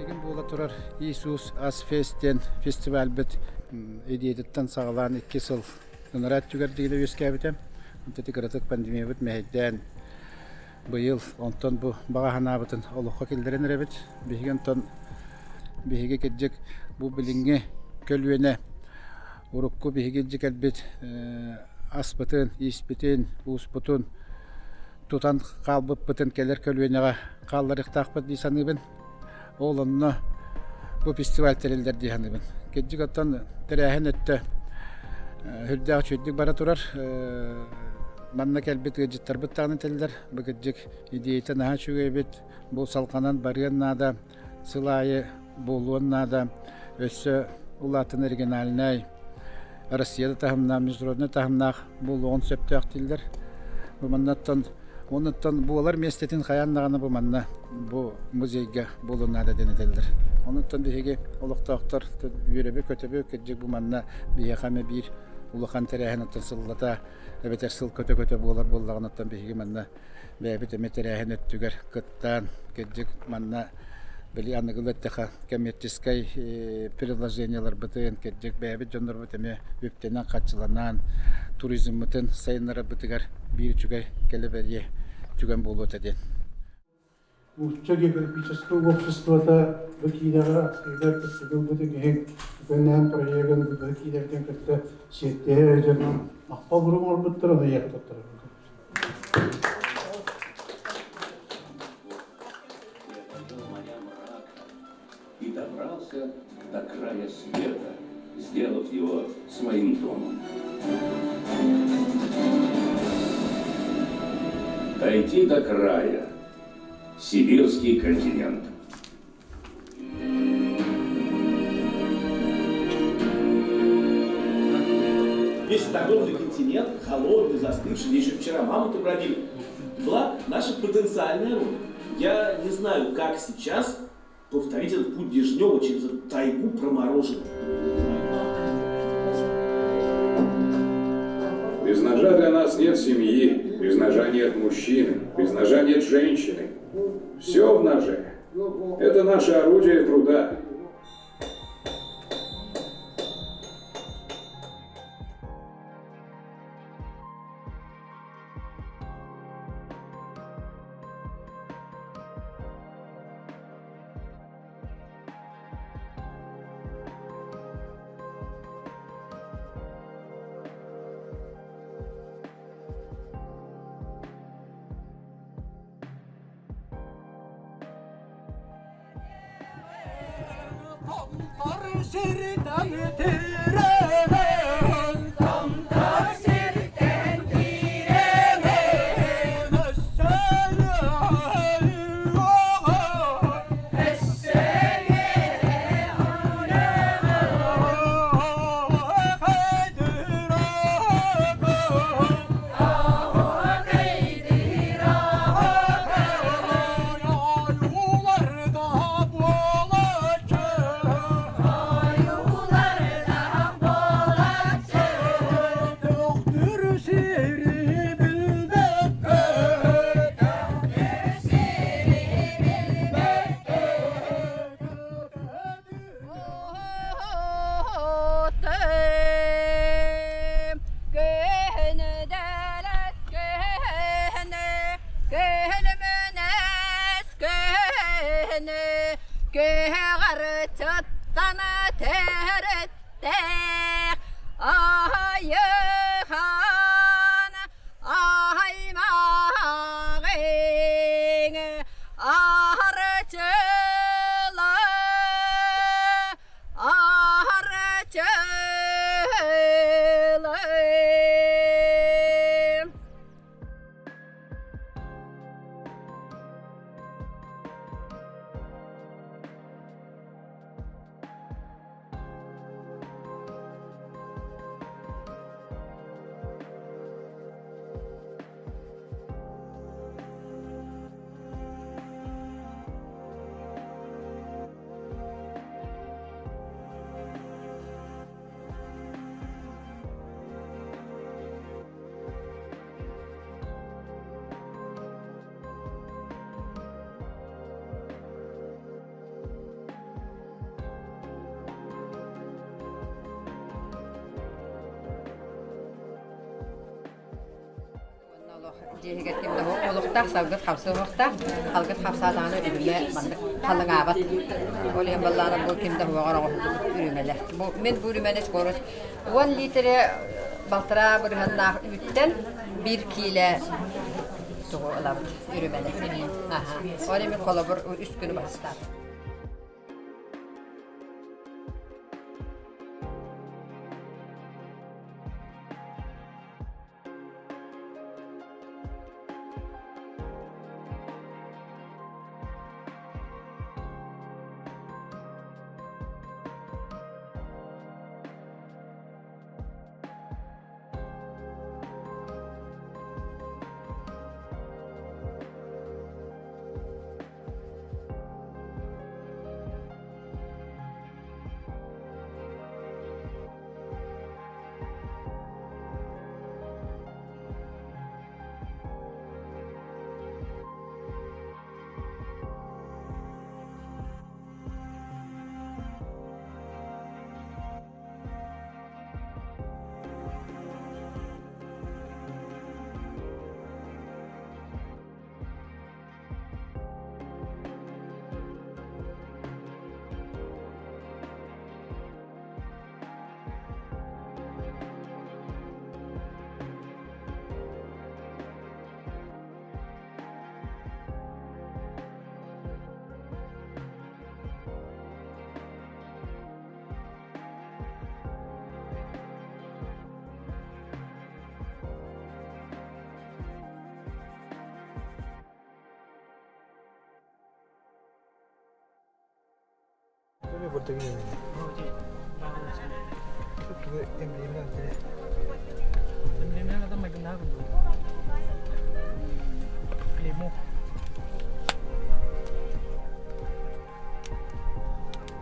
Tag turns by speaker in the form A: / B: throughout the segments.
A: Билигин буола турар Иисус Ас Фест диэн фестивальбыт идеятыттан саҕалаан икки сыл ынараа өттүгэр диэри үөскээбитэ. Онтон кыратык пандемиябыт мэһэйдээн быйыл онтон бу баҕа санаабытын олоххо киллэрэн эрэбит. Биһиги онтон биһиги кырдьык бу билиҥҥи көлүөнэ урукку биһиги илдьэ кэлбит аспытын, ииспитин, ууспутун тутан хаалбыппытын кэлэр көлүөнэҕэ хаалларыахтаахпыт дии саныыбын. Ол онно бу фестиваль тэриллэр дии саныыбын. Кырдьык оттон тэрээһин өттө сүрдээх үчүгэйдик бара турар. Манна кэлбит ыалдьыттарбыт даҕаны этэллэр. Бу кырдьык идеята наһаа үчүгэй эбит. Бу салҕанан барыан наада, сыл аайы буолуон наада. Өссө улаатан региональнай Россия да таһымнаах, международнай таһымнаах буолуоҕун сөптөөх дииллэр. Бу маннаттан онуттан буолар миэстэтин хайаан даҕаны бу манна бу музейга буолуон наада диэн этэллэр. Онуттан биһиги олохтоохтор үөрэбит-көтөбүт, кырдьык бу манна биһиэхэ эмэ биир улахан тэрээһин оттон сыллата эбэтэр сыл көтө-көтө буолар буоллаҕына оттон биһиги манна бэйэбит эмэ тэрээһин өттүгэр кыттан, кырдьык манна били аныгылыы эттэххэ коммерческай предложениеларбытын, кырдьык бэйэбит дьоннорбут эмиэ үптэнэн-харчыланан туризммытын сайыннарарбытыгар биир үчүгэй кэлэ-бэлиэ түгэн буолуо этэ диэн.
B: Нуучча географическай уопсастыбата бу киинэҕэ актыыбар кыттыгы ылбытын иһин үгэннээн проегын быһа киинэбитин кытта сиэттиһэ дьонун махтал буруҥ оҥорбуттара ону ийэхтаттара.
C: И добрался до края света, сделав его своим домом. Дойти до края. Сибирский континент.
D: Весь этот огромный континент, холодный, застывший, где еще вчера мамонты бродили, была наша потенциальная роль. Я не знаю, как сейчас повторить этот путь Дежнева через эту тайгу промороженную.
E: Без ножа для нас нет семьи, без ножа нет мужчины, без ножа нет женщины. Все в ноже. Это наше орудие труда.
F: Томтор сиртэн тирэҕин, томтор сиртэн киирэҕин, өссө өссө
G: Көһөҕөрчуттан төрүттээх Айыхан аймаҕыҥ Арчыла Арчылы. Дьиэһигэр ким да олохтоох салгыт хапсыа уһуохтаах, халгыт хапсаатаҕына үрүмэ маннык халыҥаабат. Ол иһин баллаана бу ким да уһуоҕар оҥоһуллубут үрүмэлэр. Бу мин бу үрүмэни скорость 10 литрэ балтараа бырыһаннаах үүттэн биир киилэ тугу ылабыт үрүмэни. Аха. Ол эми холобур үс күнү бастаабыт.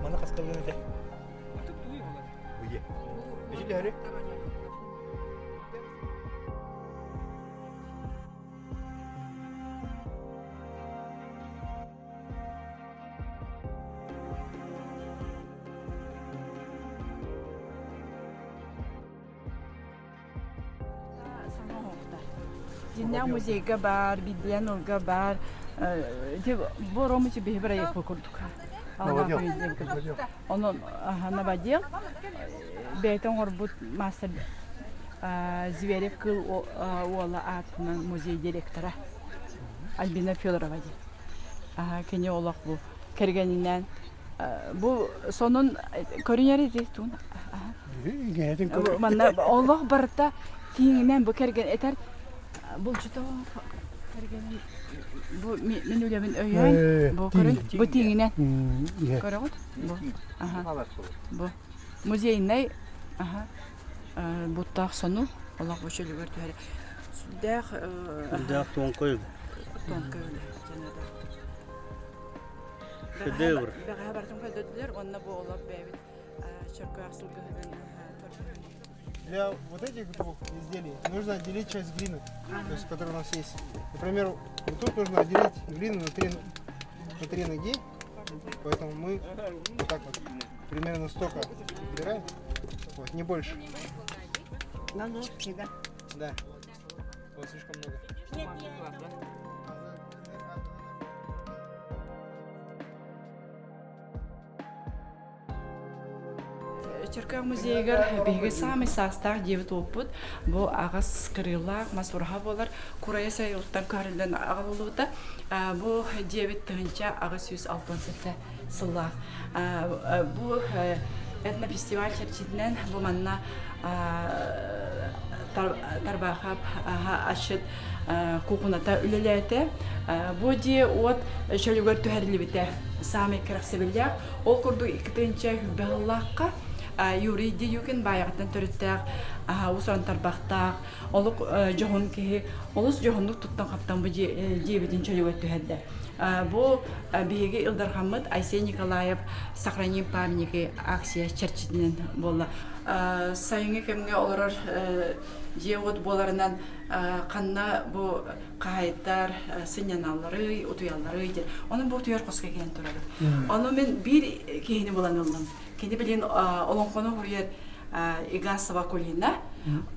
H: Маны хаскалыын этэ. Уе.
I: Дьиннээх музейга баар, библиан ылга баар. Бу Ромычы биһи проект курдук. Онон новодел бэйэтэ оҥорбут мастер Зверев кыыл уола аатынан музей директора Альбина Федорова диэн. Кини олох бу кэргэнинээн бу сонун көрүнэр ити туун манна олох барыта тииҥинэн бу кэргэн этэр булчута кэргэнин бу мин үлэбин өйөөн бу көрүн бу тииҥинэн көрөҕүт бу бу музейнай буттаах сону олох бу чөлүгэр түһэр сүрдээх
H: сүрдээх тонкой
I: тонкой
H: шедевр
I: бэҕэһээ барытын көрдөрдүлэр уонна бу олох бэйэбит чөркөөх сылгыһытын
H: Для вот этих двух изделий нужно отделить часть глины, то есть, которая у нас есть. Например, вот тут нужно отделить глину на три, на три ноги, поэтому мы вот так вот примерно столько убираем, вот, не больше.
J: На ножки, да?
H: Да. Вот слишком много.
J: Нет, нет.
I: Чөркөөх музейыгар биһиги саамай саастаах диэбит уоппут бу аҕас кырыылаах мас ураһа буолар курайа сайылыктан көһөрүллэн аҕалыллыбыта. Бу дьиэбит 1867 сыллаах. Бу этнофестиваль чэрчитинэн бу манна Тарбаахап асчыт куукуната үлэлээтэ. Бу дьиэ уот чөлүгэр түһэриллибитэ саамай кэрэхсэбиллээх. Ол курдук икки тыһыынча сыллаахха Юрий Дедюкин баайаҕыттан төрүттээх уус-уран тарбахтаах олук дьоһун киһи олус дьоһуннук туттан-хаптан бу дьиэбитин чөлүгэр түһэрдэ. Бу биһиги Ил Дархаммыт Айсен Николаев «Сохраним памятники» акция чэрчитинэн буолла. Сайыҥҥы кэмҥэ олорор дьиэ-уот буоларынан ханна бу хаһаайыттар сынньаналларый, утуйалларый диэн. Онон бу утуйар хоско кэлэн турабыт. Ону мин биир киһини булан ыллым. Кини билин олоҥхону суруйар Игасова Акулина.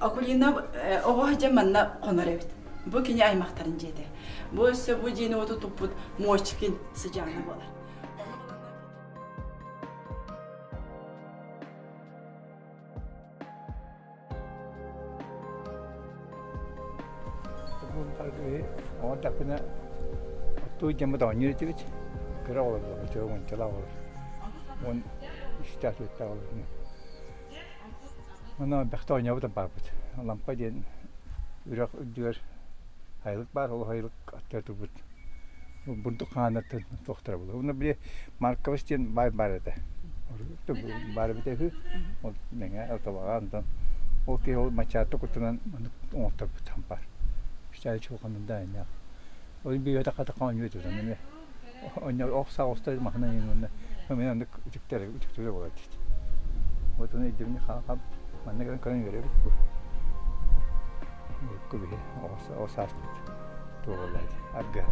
I: Акулина оҕо сылдьан манна хонор эбит. Бу кини аймахтарын дьиэтэ. Бу өссө бу дьиэни уоту туппут Мочкин сыдьаана буолар.
A: Оҕордохпуна оттуу дьоммут оонньуур этибит. Кыра оҕолор буолла, уончалаах оҕолор. Уон үстээх түөртээх оҕолор. Онно бэхтэ оонньообут баарбыт. Лампа диэн үрэх үрдүгэр сайылык баар, ол сайылык аттыгар турбут бурдук хааннартан туохтара буолар. Уонна били Маркович диэн баай баар этэ. Баар эбитэ үһү. Ол мэҥэ ортолоҕо онтон ол киһи ол мачаатта куттанан маннык оҥотторбут баар. Үчүгэй чулханын да иннэх. Ол биэбэтэ хата оонньуу этэ эмиэ. Онньо ох саа оста махынан иин уонна мен оннук үтүктэр үтүктүрэ буолар диит. Вот ону өйдөбүнү хаалхам манна кэлэн көрөн үөрэбит бу. Урукку биһи оҕо сааспыт туолаллар арга.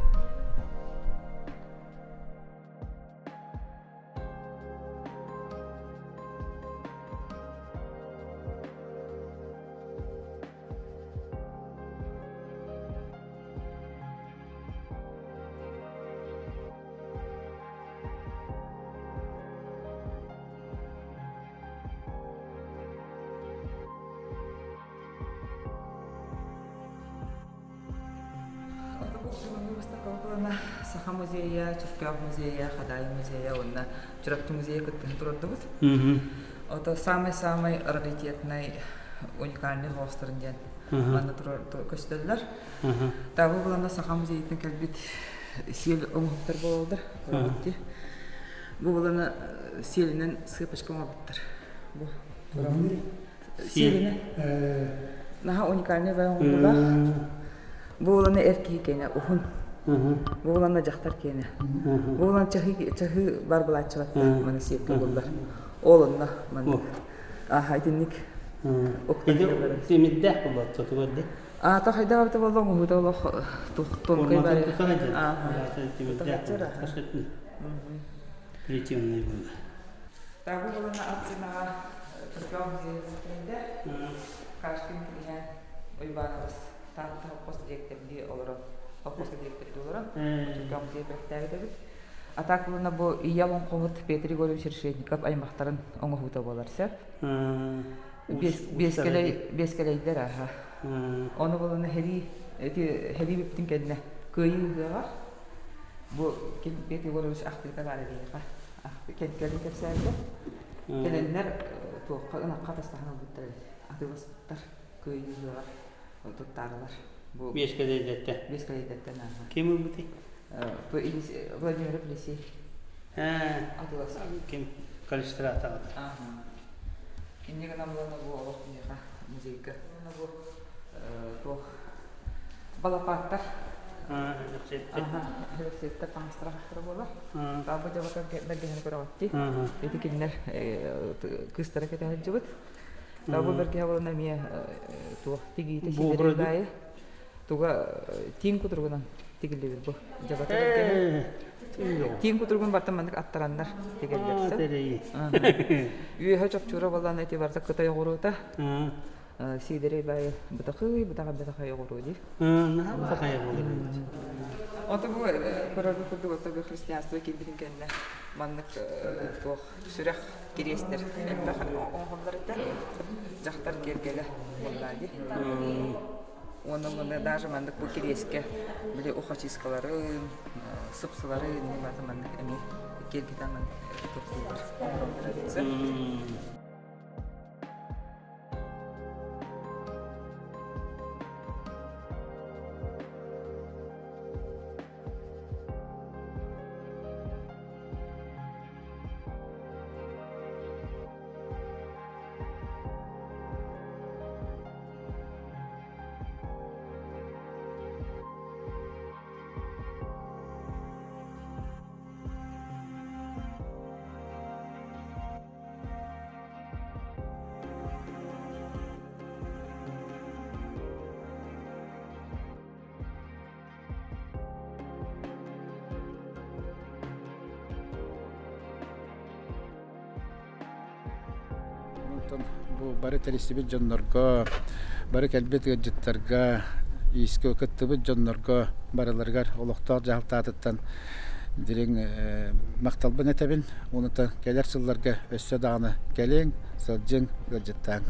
K: Саха музейа, Чөркөөх музейа, Хадаайы музейа уонна Чурапчы музейа кыттыһан турардыбыт. Ото самый-самый раритетный уникальный хоосторун диэн манна турар көстөллөр. Табы булана Саха музейыттан кэлбит сиэл оҥоһуктар буолаллар. Бу булана сиэлинэн сыапочка оҥорбуттар. Бу сиэлинэн наһаа уникальный бай оҥоһуулаах. Бу булана эр киһи киэнэ уһун. Бу булана дьахтар киэнэ. Бу булан чаһы чаһы бар булааччылар маны сиэккэ буллар. Ол онно маннык. Аха итинник
L: Тимирдээх буолбат сотугар да.
K: Аата хайдах эбитэ буолла оҥоһуута олох тонкой бары.
L: Плетеный буолла.
K: Табы булана ат сынаҕа Туркау музейын Кашкин киһи Уйбаанабыс Таатта хоппос дириэктэрдии олорон хоппос дириэктэрдии олорон Туркау музей бэлэхтээбит эбит. А так булана бу ийэ олоҥхоһут Петр Егорович Решетников аймахтарын оҥоһуута буолар сөп. Биэскэлэйдэр аха. Ону булана һэрии эти һэрии бүптүн кэннэ кыайыы ыһыаҕар бу ким Петр Егорович ахтыыта баар эбиэхэ. Кэлин кэпсээбитэ. Кэлэннэр туохха ынахха тастаһан ылбыттар эбит. Атыыласпыттар кыайыы ыһыаҕар туттаарылар. Бу
L: Биэскэлэйдэттэн.
K: Биэскэлэйдэттэн аха.
L: Ким ылбытый?
K: Владимир Елисей.
L: Ким Калистратаҕа.
K: Инньэ гынан буолан бу олох миэхэ музейга бу туох балапааттар Алексеевтар таҥастара хахтара буолар. Таабы дьабака бэргэһэни көрөҕүттий. Ити кинилэр кыыстара кэтэ сылдьыбыт. Таабы бэргэһэ буолан эмиэ туох тигиитэ сиидэрэй баайы. Туга тииҥ кутуругунан тигиллибит бу дьабата бэргэһэ. Тииҥ кутуругун барта маннык аттараннар тигэллэр сөп. Үөһэ чопчуура буолан ити барта кытай оҕуруота. Сиидэрэй баайы бытахый бытаха бытахай оҕуруо дии.
L: Наһаа бытахай буолар эбит.
K: Ото бу көрөргө курдук ото бу христианство киирбитин кэннэ маннык туох сүрэх кириэстэр элбэх оҥоһуллар этэ. Дьахтар киэргэлэ буоллаа дии. Уонна уонна даже маннык бу кириэскэ били ухочисткаларын, сыпсыларын барыта маннык эмиэ киэргэтэн маннык туттуллар оҥороллор эбит.
A: Онтон бу бары тэрийсибит дьоннорго, бары кэлбит ыалдьыттарга иискэ кыттыбыт дьоннорго барыларыгар олохтоох дьаһалтаатыттан дириҥ махталбын этэбин. Уонна кэлэр сылларга өссө даҕаны кэлиҥ, сылдьыҥ, ыалдьыттааҥ.